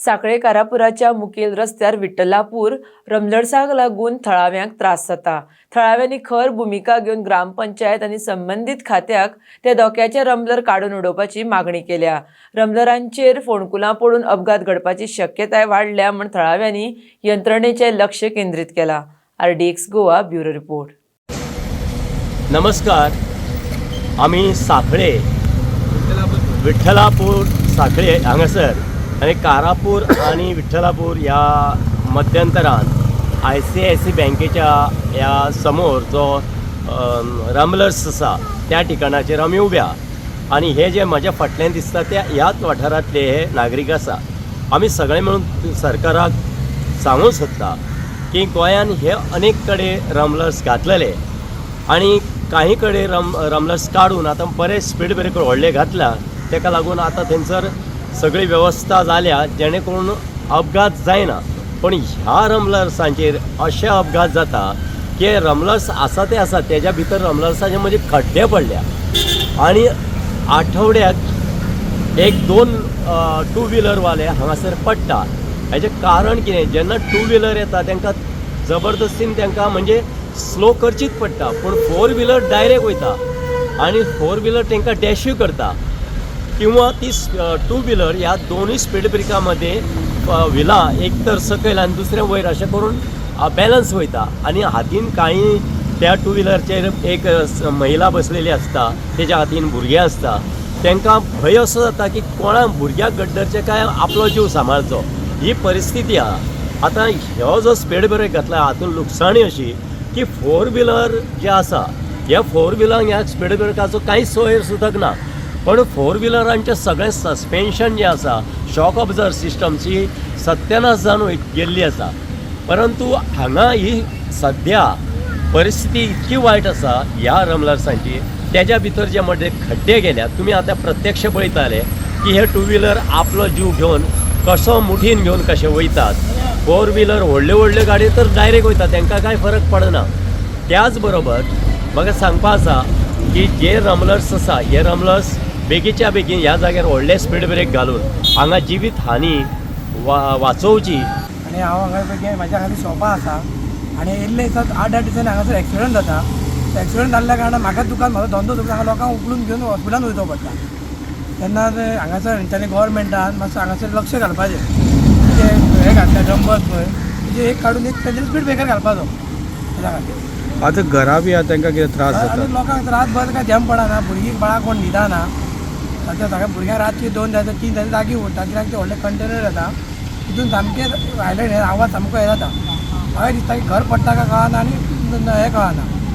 सांखळे कारापुराच्या मुखेल रस्त्यार विठ्ठलापूर रमलर्साक लागून थळाव्यांक त्रास जाता. थळाव्यांनी खर भुमिका घेवन ग्रामपंचायत आनी संबंदीत खात्याक ते धोक्याचे रमलर काडून उडोवपाची मागणी केल्या. रमलरांचेर फोंडकुलां पडून अपघात घडपाची शक्यताय वाडल्या म्हूण थळाव्यांनी यंत्रणेचें लक्ष केंद्रीत केलां. RDX Goa, bureau report. नमस्कार. आमी सांखळे, विठ्ठलापूर सांखळे हांगासर आनी कारापूर आनी विठ्ठलापूर ह्या मध्यंतरान आयसीआयसी बँकेच्या ह्या समोर जो रमलर्स आसा, त्या ठिकाणाचेर आमी उबे आहा आनी हे जे म्हज्या फाटल्यान दिसता त्या ह्याच वाठारांतले हे नागरीक आसा. आमी सगळे मेळून सरकाराक सांगूंक सोदता की गोंयान हे अनेक कडेन रमलर्स घातलेले आनी काही कडेन रमलर्स काडून आतां बरे स्पीड ब्रेकर व्हडले घातला. ताका लागून आतां थंयसर सगळी वेवस्था जाल्या, जेणे करून अपघात जायना. पण ह्या रमलर्सांचेर अशे अपघात जाता की रमलर्स आसा ते आसा, तेज्या भितर रमलर्साचे म्हणजे खड्डे पडल्या आनी आठवड्याक एक दोन टू व्हिलरवाले हांगासर पडटा. हेजें कारण कितें? जेन्ना टू व्हिलर येता, तांकां जबरदस्तीन तांकां म्हणजे स्लो करचीच पडटा, पूण फोर व्हिलर डायरेक्ट वयता आनी फोर व्हिलर तांकां डॅशूय करता किंवा ती टू व्हिलर ह्या दोनूय स्पीड ब्रेकामध्ये व्हिलां एक तर सकयल आनी दुसरें वयर अशें करून बॅलन्स वयता आनी हातीन कांय त्या टू व्हिलरचेर एक महिला बसलेली आसता, तेच्या हातीन भुरगें आसता. तांकां भंय असो जाता की कोणा भुरग्याक गड्डरचें काय आपलो जीव सांबाळचो, ही परिस्थिती आहा. आतां हो जो स्पीड ब्रेक घातला, हातून लुकसाणी अशी की फोर व्हिलर जे आसा, ह्या फोर व्हिलरांक ह्या स्पीड ब्रेकाचो कांयच सोय सुद्दां ना. पण फोर व्हिलरांचें सगळें सस्पेन्शन जें आसा, शॉक ऑब्जर्वर सिस्टमची सत्यानाश जावन गेल्ली आसा. परंतु हांगा ही सद्या परिस्थिती इतकी वायट आसा ह्या रमलर्सांची, तेज्या भितर जे म्हणजे खड्डे गेल्यात. तुमी आतां प्रत्यक्ष पळयताले की हे टू व्हिलर आपलो जीव घेवन कसो मुठीन घेवन कशे वयतात. फोर व्हिलर, व्हडल्यो व्हडल्यो गाडयो तर डायरेक्ट वयता, तांकां कांय फरक पडना. त्याच बरोबर म्हाका सांगपा आसा की जे रमलर्स आसा, हे रमलर्स बेगीच्या बेगीन ह्या जाग्यार व्हडले स्पीड ब्रेक घालून हांगा जिवीत हानी वाचोवची. आनी हांव हांगा पैकी म्हाज्या खातीर शॉपां आसा आनी येयल्ले दिसात 8-8 दिसांनी हांगासर एक्सिडंट जाता. एक्सिडंट जाल्ल्या कारणान म्हाका दुकान, म्हाजो धंदो सोडून हांगा लोकांक उखलून घेवन हॉस्पिटलान वयचो पडटा. तेन्ना ते हांगासर हेंच्यांनी, गोवोरमेंटान मातसो हांगासर लक्ष घालपाचें. ते हे घातल्या डंपर्स पळय, तेजे एक काडून एक तेंच्यानी स्पीड ब्रेकर घालपाचो तेज्या खातीर. आतां घरा बी आतां तांकां कितें त्रास जाता? आनी लोकांक रातभर काय धेम पडना, भुरगीं बाळां कोण न्हिदना. आतां सगळ्या भुरग्यांक रातची 2 जायत, 3 जायत जागी उरता, कित्याक ते व्हडले कंटेनर येता, तितून सामकें व्हायलंट हे आवाज सामको हे जाता. म्हाका दिसता की घर पडटा काय कळना आनी हें कळना.